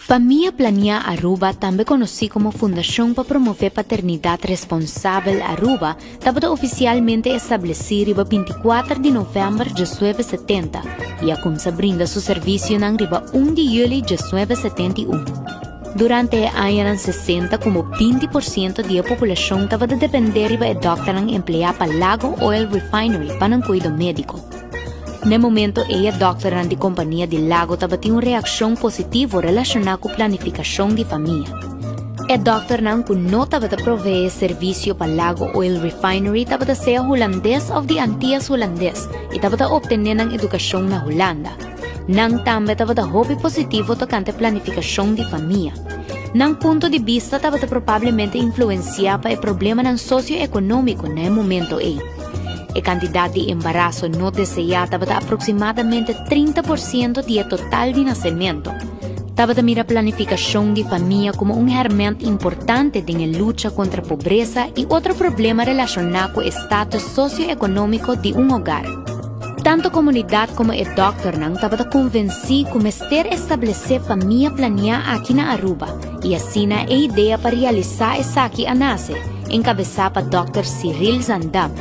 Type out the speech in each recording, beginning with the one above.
Famia Planea Aruba, tambe conoci como Fundacion pa Promove Paternidad Responsabel Aruba, tabata oficialmente estableci riba 24 di november 1970 y a cuminsa brinda su servicionan riba 1 di juli 1971. Durante e añanan 60 como 20% di e populacion tabata depende riba e dokternan emplea pa Lago Oil Refinery pa nan cuido medico. Na e momento ei e dòkternan di kompania di Lago tabatin un reakshon positivo relashoná ku planifikashon di famia. E dòkternan ku no tabata proveé servisio pa Lago Oil Refinery tabata sea hulandes òf di Antias Hulandes i tabata optené nan edukashon na Hulanda. Nan tambe tabata hopi positivo tokante planifikashon di famia. Nan punto di bista tabata probablemente influensiá pa e problemanan sosioekonómiko na e momento ei. E kantidat di embaraso no deseá tabata aproksimadamente 30% di e total di nasementu. Tabata mira planifikashon di famia komo un hèrmènt importante den e lucha kontra pobresa i otro problema relashoná ku e status sosioekonómiko di un hogar. Tantu komunidat komo e dòkternan tabata konvensí ku mester establesé famia planiá aki na Aruba i asina e idea pa realisá esaki a nase, enkabesá pa dòkter Cyril Zandam.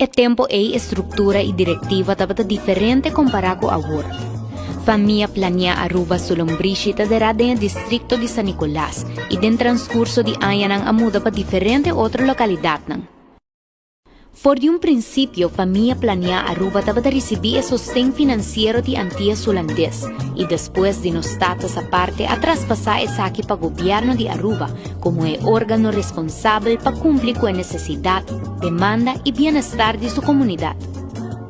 E tempu ei e struktura i direktiva tabata diferente kompará ku awor. Famia Planea Aruba su lombrishi ta derá den e distrikto di San Nicolas i den transkurso di añanan a muda pa diferente otro lokalidatnan. For di un prinsipio Famia Planea Aruba tabata risibí e sosten finansiero di Antias Hulandes i despues di nos status aparte a traspasá esaki pa Gobièrnu di Aruba komo e órgano responsabel pa kumpli ku e nesesidat, demanda i bienestar di su komunidat.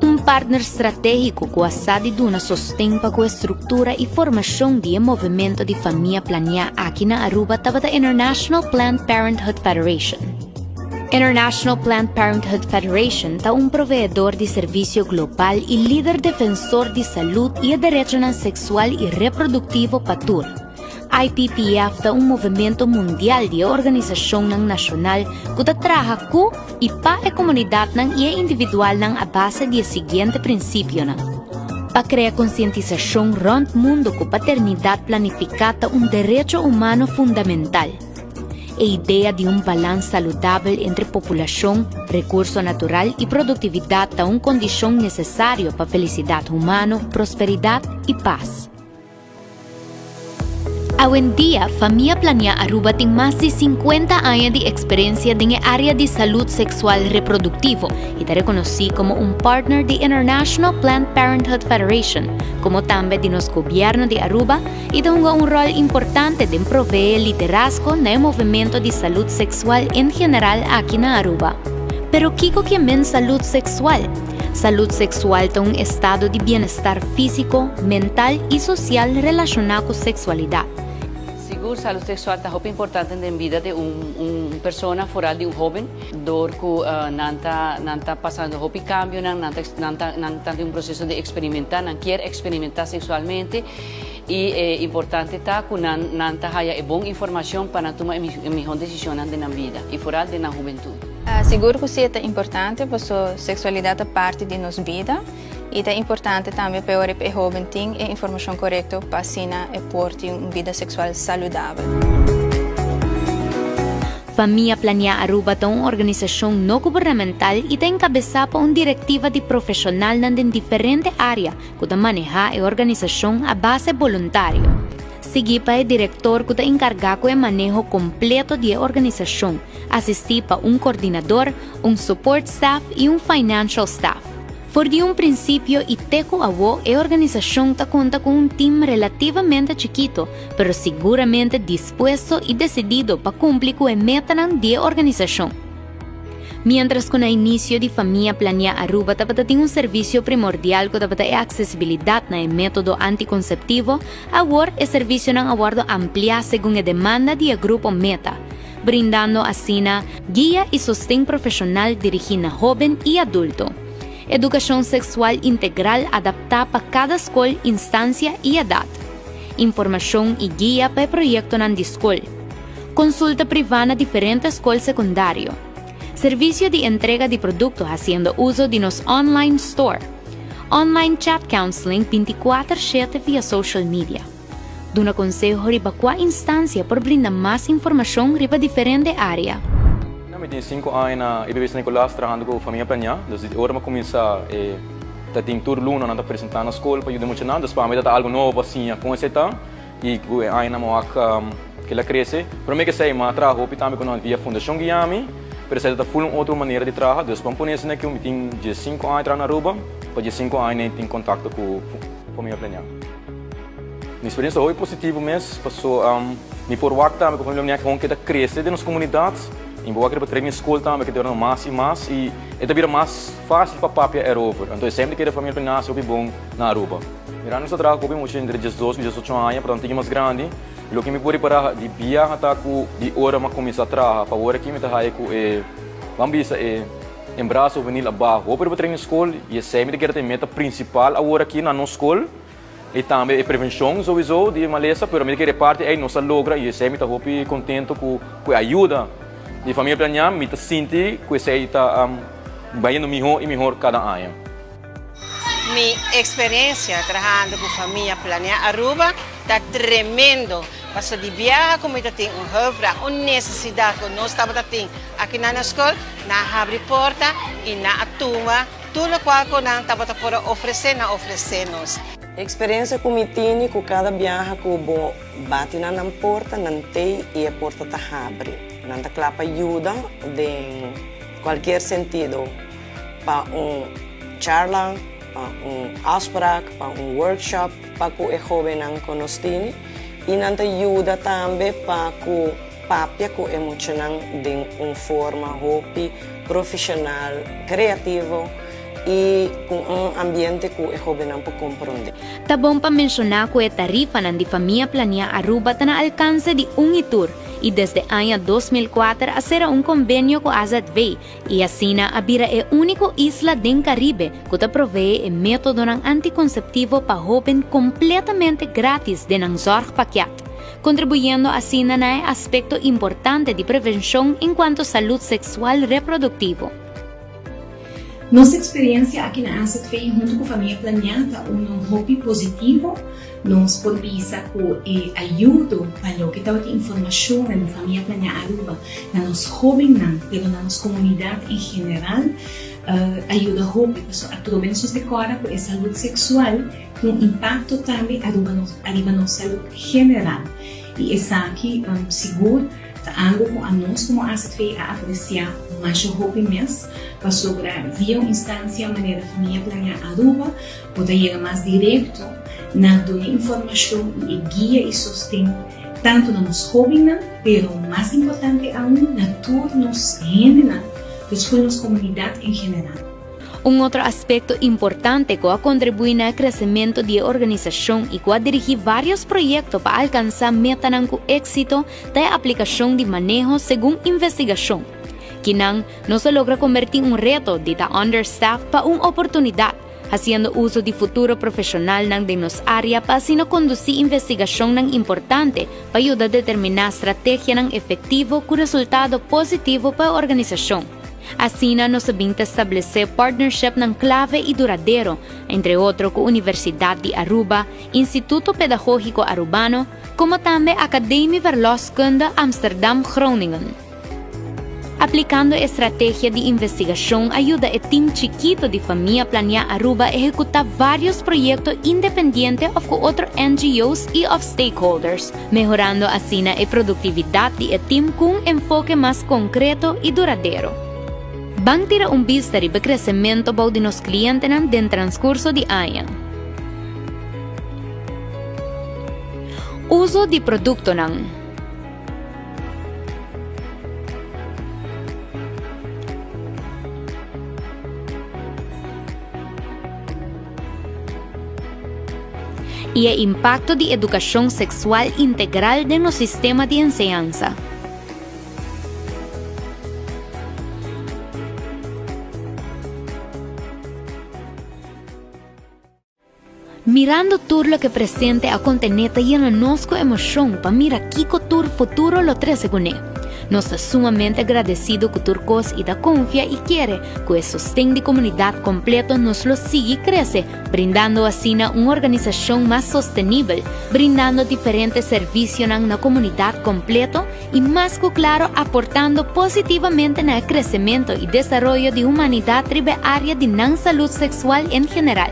Un partner stratégiko ku a sa di duna sosten pa ku e struktura i formashon di e movimento di Famia Planea aki na Aruba tabata International Planned Parenthood Federation. International Planned Parenthood Federation ta un proveedor di servisio global i lider defensor di salud i e derechonan seksual i reproduktivo pa tur. IPPF ta un movimento mundial di e organisashonnan nashonal ku ta traha ku i pa e komunidatnan i e individualnan a base di e siguiente prinsipionan. Pa krea konsientisashon rònt mundu ku paternidat planifiká ta un derecho humano fundamental. E idea di un balans saludabel entre populashon, rekurso natural i produktividat ta un kondishon nesesario pa felisidat humano, prosperidat i pas. Awendia, Famia Planea Aruba tin mas di 50 aña di eksperensia den e área di salud seksual reproduktivo i ta rekonosí komo un partner di International Planned Parenthood Federation, komo tambe di nos Gobièrnu di Aruba i ta hunga un ròl importante den proveé liderazgo na e movimento di salud seksual en general aki na Aruba. Pero kiko ke men salud seksual? Salud seksual ta un estado di bienestar físiko, mental i sosial relashoná ku seksualidat. Sigur salud seksual ta hopi importante den bida di un un persona, foral di un hoben, dor ku nan ta nan ta pasando hopi kambionan, nan ta nan ta nan ta den un proseso di eksperimentá, nan kier eksperimentá seksualmente i e importante ta ku nan nan ta haya e bon informashon pa nan tuma e mihó desishonnan den nan bida i foral den nan hubentut. Sigur ku si e ta importante paso seksualidat ta parti di nos bida i ta importante tambe pa e ora e hoben tin e informashon korekto pa asina e por tin un bida seksual saludabel. Famia Planea Aruba ta un organisashon no gubernamental i ta enkabesá pa un direktiva di profeshonalnan den diferente área ku ta manehá e organisashon a base boluntario. Sigui pa e direktor ku ta enkargá ku e maneho kompleto di e organisashon, asistí pa un kordinador, un support staff i un financial staff. For di un prinsipio i te ku awo e organisashon ta konta ku un tim relativamente chikito, pero siguramente dispuesto i desidido pa kumpli ku e metanan di e organisashon. Miéntras ku na inisio di Famia Planea Aruba tabata tin un servisio primordial ku tabata e aksesibilidat na e método antikonseptivo, awor e servisionan a wòrdu ampliá segun e demanda di e grupo meta, brindando asina guia i sosten profeshonal dirigí na hóben i adulto. Edukashon seksual integral adaptá pa kada skol, instansia i edat. Informashon i guia pa e proyektonan di skol. Konsulta privá na diferente skol sekundario. Servisio di entrega di produkto hasiendo uso di nos online store. Online chat counseling 24/7 via social media. Duna konseho riba kua instansia por brinda mas informashon riba diferente área. Mi tin sinku aña na IBB San Nicolas trahando ku Famia Planea. Dus di ora mi a kuminsá e ta tin tur luna nan ta presentá na skol pa yuda muchanan. Dus pa mi ta algu nobo pa siña kon esei ta i ku e añanan mi wak kila krese. Promé ku esei mi a traha hopi tambe ku nan via Fundashon Guiami, pero esei ta ful un otro manera di traha. Dus pa mi pone esei ku mi tin diesinku aña traha na Aruba, pa diesinku aña tin kontakto ku Famia Planea. Mi experiencia ta hopi positivo mes, paso mi por wak tambe ku familia mi kon ke ta krese den nos komunidat i mi por wak riba trek mi skol tambe ke ta bira mas i mas i e ta bira mas fásil pa papia erover. Anto e semper kere familia mi nase hopi bon na Aruba. Mirando nos ta traha ku hopi mucha entre diesdos ku diesocho aña, por tanto tiki mas grandi, loke mi por ripará di biaha ta ku di ora mi a kuminsá traha pa awor aki mi ta haya ku e, ban bisa e embaraso hubenil a baha hopi riba trek mi skol i esei mi ta kere ta e meta prinsipal awor aki na nos skol. I tambe e prevencion souiso di e malesa, pero mi ta kere e parti ei nos a logra i esei mi ta hopi contento cu cu e ayuda di Familia Planea, mi ta sinti cu esei ta bayendo miho i mihor cada aña. Mi experiencia trahando cu Familia Planea Aruba ta tremendo, pasobra di biaha cu mi ta tin un hulpvraag, un necesidad cu nos tabata tin aki na nos school, nan a habri porta i nan a tuma. Tur lokual ku nan tabata por a ofresé, nan a ofresé nos. Eksperensia ku mi tini ku kada biaha ku bo bati na nan porta, nan tei i e porta ta habri. Nan ta kla pa yuda den kualkier sentido, pa un charla, pa un afsprak, pa un workshop pa ku e hóbennan ku nos tini. I nan ta yuda tambe pa ku papia ku e muchanan den un forma hopi profesional, creativo y cu un ambiente cu e hobennan por comprende. Ta bon pa menshoná ku e tarifanan di Famia Planea Aruba ta na alkanse di un i tur i desde aña 2004 a sera un konbenio ku AZV i asina a bira e úniko isla den Karibe ku ta proveé e métodonan antikonseptivo pa hóben kompletamente grátis den nan zorgpakket. Kontribuyendo asina na e aspekto importante di prevenshon en kuanto salud seksual reproduktivo. Nos eksperensia aki na AZV huntu ku Famia Planea ta unu hopi positivo. Nos por bisa ku e ayudo pa loke tabatin informashonnan di Famia Planea Aruba na nos hóbennan pero na nos komunidat en general a yuda hopi pasobra atrobe nos mester kòrda ku e salud seksual Tin un impacto tambe aruba nos ariba nos salud general y esaki sigur ta algo cu anos como AZV a aprecia masha hopi mes pasobra via un instancia manera Famia Planea Aruba bo ta yega mas directo na duna informacion y e guia y sosten tanto na nos hobennan pero mas importante aun na tur nos hendenan dus tur nos comunidad en general. Un otro aspekto importante ku a kontribuí na e kresementu di e organisashon i ku a dirigí vários proyekto pa alkansá metanan ku éksito ta e aplikashon di maneho segun investigashon. Kinan nos a logra kombertí un reto di ta understaffed pa un oportunidat, hasiendo uso di futuro profeshonalnan den nos área pa asina kondusí investigashonnan importante pa yuda determiná strategianan efektivo ku resultado positivo pa e organisashon. Asina nos a bin ta establesé partnershipnan klave i duradero, entre otro ku Universidat di Aruba, Instituto Pedagógiko Arubano, komo tambe Academie Verloskunde Amsterdam Groningen. Aplikando e strategia di investigashon a yuda e tim chikito di Famia Planea Aruba ehekutá vários proyekto independiente òf ku otro NGO's i òf stakeholders. Mehorando asina e produktividat di e tim ku un enfoke mas konkreto i duradero. Ban tira un bista riba e kresementu bou di nos klientenan den transkurso di aña. Uso di produktonan. I e impakto di edukashon seksual integral den nos sistema di enseñansa. Mirando tur loke presente a kontené ta yena nos ku emoshon pa mira kiko tur futuro lo trese kuné. Nos ta sumamente agradecido cu tur cos y ta confia y kere cu e sosten di comunidad completo nos lo sigui crece, brindando asina un organisacion mas sostenibel, brindando diferente servicionan na comunidad completo y mas cu claro aportando positivamente na e crecemento y desaroyo di humanidad riba e area di nan salud sexual en general.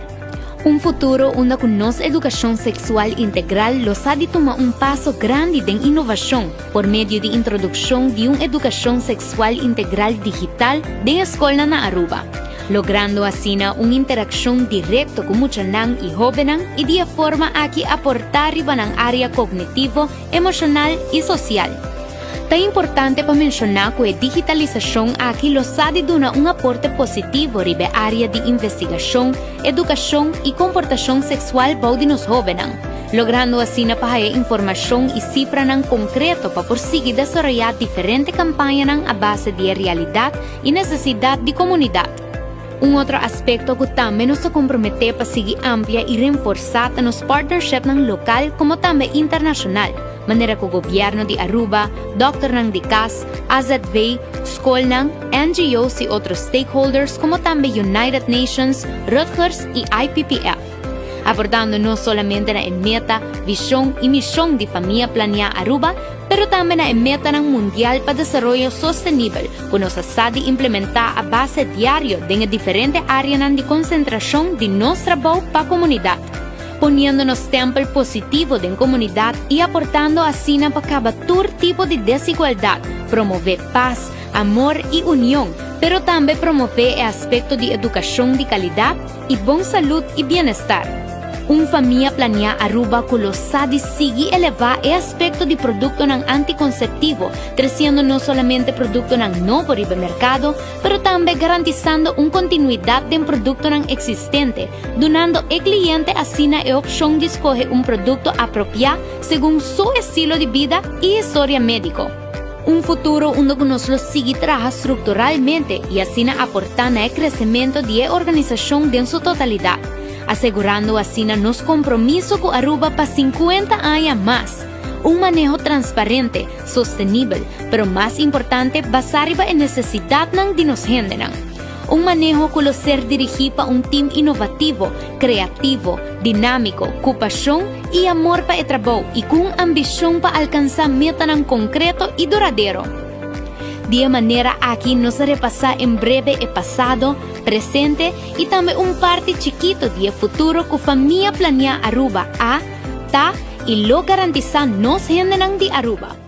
Un futuro unda cu nos educacion sexual integral lo sa di tuma un paso grandi den innovacion por medio di introduccion di un educacion sexual integral digital den e scolnan na Aruba, logrando asina un interaccion directo cu muchanan y hobennan y di e forma aki aporta riba nan area cognitivo, emocional y social. Ta importante pa menciona cu e digitalisacion aki lo sa di duna un aporte positivo riba e area di investigacion, educacion y comportacion sexual bou di nos hobennan, logrando asina pa haya informacion y cifranan concreto pa por sigui desaroya diferente campañanan a base di e realidad y necesidad di comunidad. Un otro aspecto cu tambe nos ta compromete pa sigui amplia y renforsa ta nos partnershipnan local como tambe internacional, manera cu Gobierno di Aruba, dokternan di cas, AZV, scolnan, NGO's y otro stakeholders como tambe United Nations, Rutgers y IPPF. Aportando no solamente na e meta, vision y mision di Famia Planea Aruba, pero tambe na e metanan mundial pa desaroyo sostenibel cu nos a sa di implementa a base diario den e diferente areanan di concentracion di nos trabou pa comunidad, poniendo nos stempel positivo den comunidad y aportando asina pa caba tur tipo di desigualdad, promove paz, amor y union, pero tambe promove e aspecto di educacion di calidad y bon salud y bienestar. Un Famia Planea Aruba cu lo sa di sigui eleva e aspecto di productonan anticonceptivo, treciendo no solamente productonan nobo riba e mercado, pero tambe garantisando un continuidad den productonan existente, dunando e cliente asina e opcion di scoge un producto apropia segun su estilo di bida y historia medico. Un futuro unda cu nos lo sigui traha structuralmente y asina aporta na e crecemento di e organisacion den su totalidad, asegurando asina nos compromiso cu Aruba pa 50 aña mas. Un maneho transparente, sostenibel, pero mas importante basa riba e necesidadnan di nos hendenan. Un maneho cu lo ser dirigi pa un team innovativo, creativo, dinamico, cu pasion y amor pa e trabou y cu un ambicion pa alcansa metanan concreto y duradero. Di e manera aki nos a repasa en breve e pasado, presente y tambe un parti chikito di e futuro cu Famia Planea Aruba a, ta y lo garantisa nos hendenan di Aruba.